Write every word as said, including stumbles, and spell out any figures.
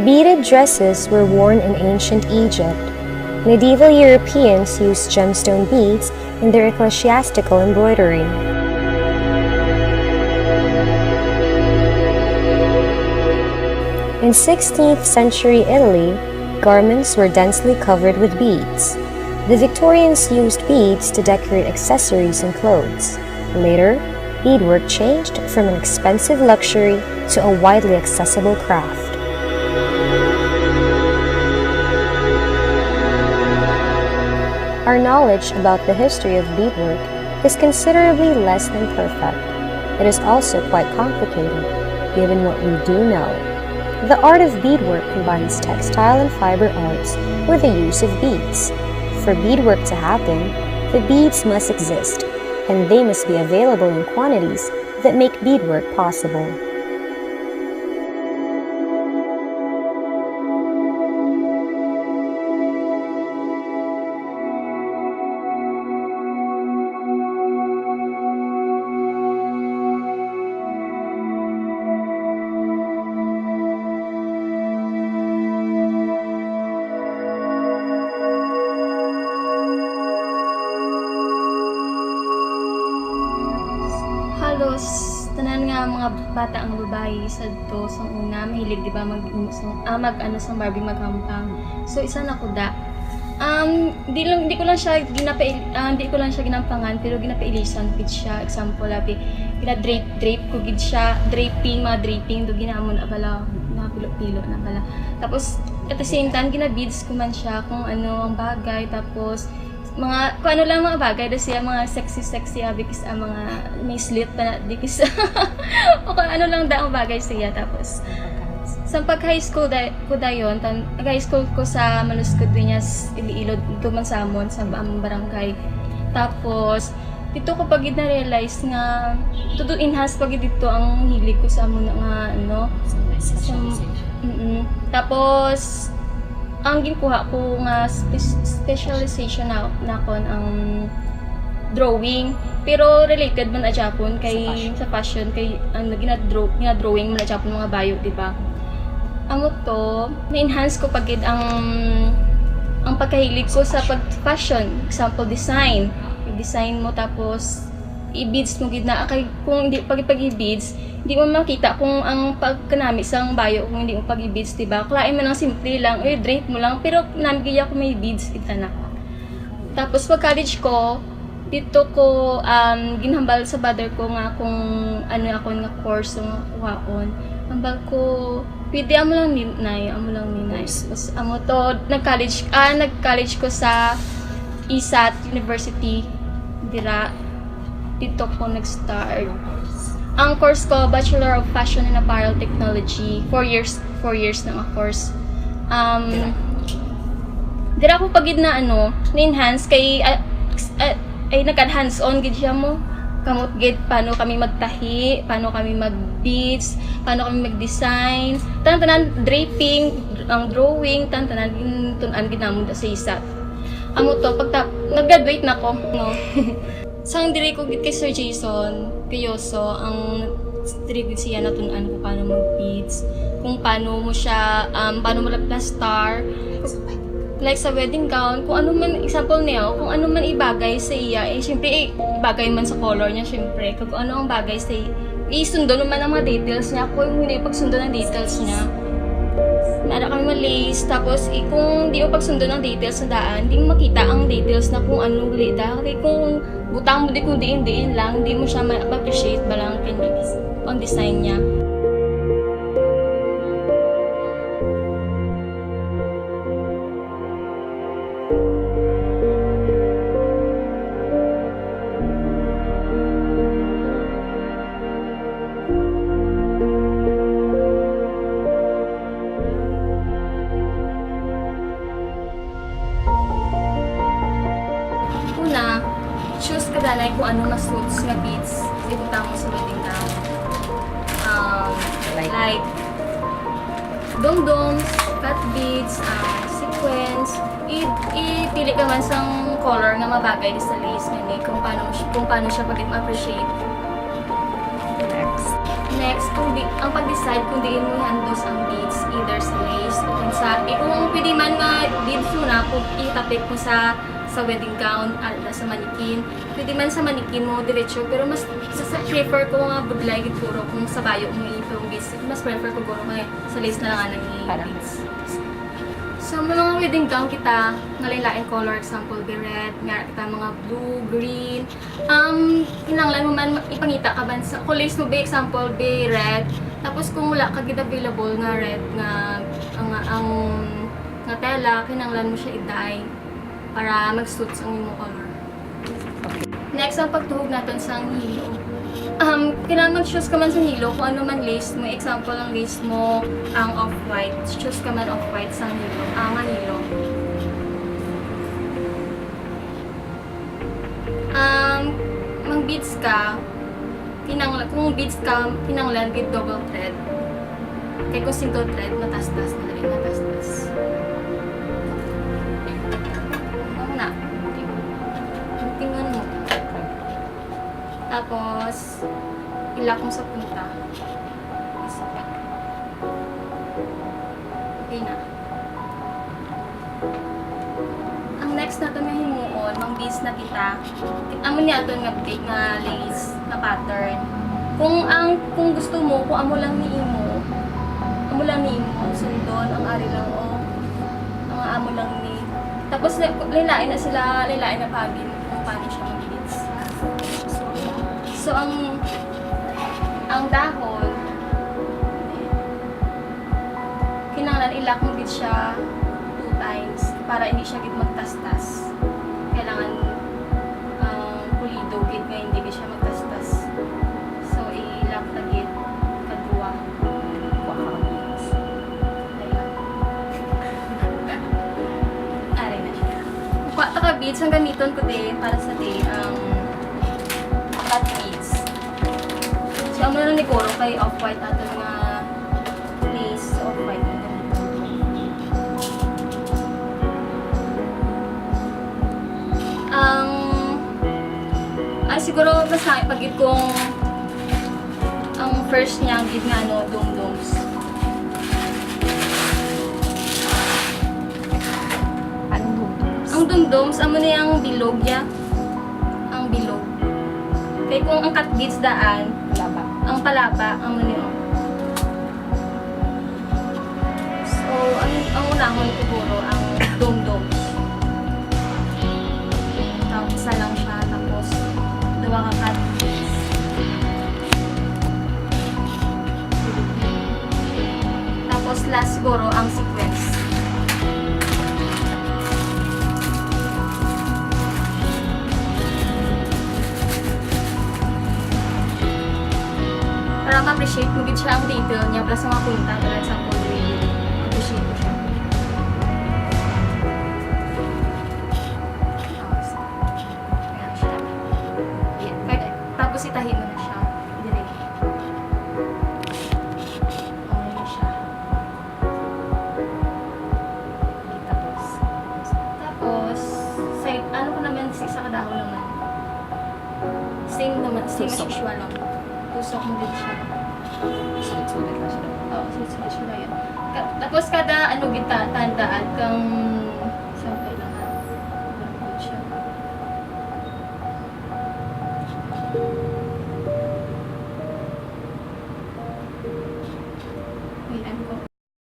Beaded dresses were worn in ancient Egypt. Medieval Europeans used gemstone beads in their ecclesiastical embroidery. In sixteenth century Italy, garments were densely covered with beads. The Victorians used beads to decorate accessories and clothes. Later, beadwork changed from an expensive luxury to a widely accessible craft. Our knowledge about the history of beadwork is considerably less than perfect. It is also quite complicated, given what we do know. The art of beadwork combines textile and fiber arts with the use of beads. For beadwork to happen, the beads must exist, and they must be available in quantities that make beadwork possible. Halos tanan nga mga bata nga babayi sadto sang una mahilig, di ba, mag-, sang, ah, mag-, ano, sang Barbie, maghampang. So, isa na ko da. Um, di lang, di ko lang siya ginapail-, ah, di ko lang siya ginampangan, pero ginapailisan gid siya. Example, abi, gina-drape, drape ko gid siya, draping, mga draping, do ginamon, abala, napilo-pilo na bala. Tapos, at the same time, gina-beads ko man siya kung ano ang bagay. Tapos, mga, kung ano lang mga bagay, do siya, mga sexy-sexy, abi, kis-, ah, mga may slit pa na, di kis-, o kung ano lang da ang bagay siya. Tapos, sa pag-high school, da-, ko dayon, tan-, nag-high school ko sa Maluscod, Dueñas, Iloilo, dito man sa amon, sa among barangay. Tapos, dito ko pa gid na-realize nga todo enhance pa gid dito ang hilig ko sa amo na nga, ano, sa, mm-mm. Tapos, ang ginkuha ko nga spe-, specialization na, nakon ang drawing. Pero related man na gyapon kay sa fashion, kay ang ginadraw-, ginadrawing man na gyapon mga bayo, di ba? Amo to, na-enhance ko pa gid ang, ang pagkahilig ko sa pag-fashion. Example, design. Design mo, tapos i-beads mo gid na. Kay kung hindi pag, pag i-beads, hindi mo makita kung ang pagkanami sang bayo kung hindi mo pag i-beads, di ba? Kalain man ang simple lang, eh, drape mo lang, pero nami gid ako may beads, kita na. Tapos pag college ko, dito ko, um, ginhambal sa brother ko nga kung ano akon nga course nga kuhaon. Hambal ko, pwede amo lang ni, nay, amo lang ni, nay. Tapos amo to, nag-college, ah, nag-college ko sa isat University. Dira, dito ko nag-start. Ang course ko, Bachelor of Fashion and Apparel Technology. Four years, four years na nga course. Um, dira ko pa gid na, ano, na-enhance kay, ah, s-, ah, ay, nagka-hands-on gid siya mo. Kamot gid, paano kami magtahi, paano kami mag-beads, paano kami mag-design. Tanan-tanan, draping, ang drawing, tanan-tanan, gintun-an gid namon sa isat. Amo to, pagta-, nag-graduate na ko, no? Sang diri ko gid kay Sir Jason Cuyoso, ang diri gid siya natun-an kung paano mag-beads, kung paano mo siya, um, paano mo laplastar. Like sa wedding gown, kung ano man, example niya, kung ano man ibagay sa iya, eh, syempre, eh, bagay man sa color niya, syempre. Kag kung ano ang bagay sa iya, isundo naman ang mga details niya. Kung hindi pagsundo ng details niya, nara kami ma-lace. Tapos, eh, kung di mo pagsundo ng details na daan, di mo makita ang details na kung ano gali da. Kay kung butang mo di kung diin-diin lang, di mo siya ma-, ma-appreciate ba lang kay ang design niya. Una, choose ka danay kung ano nga suits nga beads ibutang mo sa wedding gown. Um, like, like, dum-dums, cut beads, ah, sequins. I-, ipili ka man sang color nga mabagay sa lace, nga ni, kung paano, kung paano siya pag ma-appreciate. Next. Next, kung di, ang pag-decide kung diin mo ihandos ang beads, either sa lace o kung sa, eh, kung pwede man nga beads mo na, kung itapik mo sa, sa wedding gown, ah, sa manikin, pwede man sa manikin mo diretso, pero mas sa, sa prefer ko nga budlay gid puro kung sa bayo mo itong beads, mas prefer ko guro nga sa lace na lang anang i- Para beads. So, may mga wedding gown kita nga lain-lain color, example, be red, nga kita mga blue, green, Um, kinahanglan mo man ipangita ka man sa, kung lace mo, be, example, be, red. Tapos kung wala ka gid available nga red nga, ang, ang, nga tela, kinahanglan mo siya i-dye para mag-suits ang imong color. Next, ang pagtuhog naton sang hilo. Um, kinahanglan mag-choose ka man sa hilo kung ano man lace mo. Example, ang lace mo, ang off-white. Choose ka man off-white sang hilo. Ah, nga hilo. Um, mang beads ka, kinangla-, kung beads ka, kinanglan with double thread. Kay kung single thread, matastas na rin, matastas. Ano na? Tingnan mo. Tapos, ilak mo sa punta. Isa pa. Okay na. Ang next naton nga himuon, mang beads na kita. Amo ni aton nga big nga lace nga pattern. Kung ang, kung gusto mo, kung amo lang ni imo, amo lang ni imo, sundon ang ari lang, o ang amo lang ni. Tapos, la-, lain-lain na sila, lain-lain na pagin kung paano siya mag-beads. So, ang, ang dahon, kinahanglan i-lock mo gid siya two times para hindi siya gid magtastas. Kailangan, um, pulido gid nga hindi gid siya magtastas. So, i-lock na gid kadua. Ayan. Ari na siya. Kuha ta ka beads ang gamiton ko din para sa day, um, cut beads. So, amo na lang ni Koro kay off-white aton nga lace, off-white ang gamiton. Ang, ay, siguro mas na pagit kung ang first niya gid nga, ano, dumdums. Anong dumdums? Ang dumdums, amo ni ang bilog ya. Ang bilog. Kay kung ang cut beads daan, palaba. Ang palaba, amo ni, oh. So, ang, ang unahon siguro ang dumdum. Tapos, isa lang siya. Tapos, duha ka cut. Tapos, last siguro ang sequence. Para ma-appreciate mo gid siya ang detail niya, plus ang mga punta, tulad sa photo video. Appreciate mo siya. Tapos, ayan siya. Yan. Tapos itahi mo na siya. Dire. Ano siya? Tapos, tapos, sa, ano ko naman, sa isa ka dahon naman. Same naman, same as usual lang. Tusok mo din siya. Sulit-sulit lang siya. Oo, sulit-sulit siya lang yun. Ka-, tapos kada, ano, gita-, tandaan kang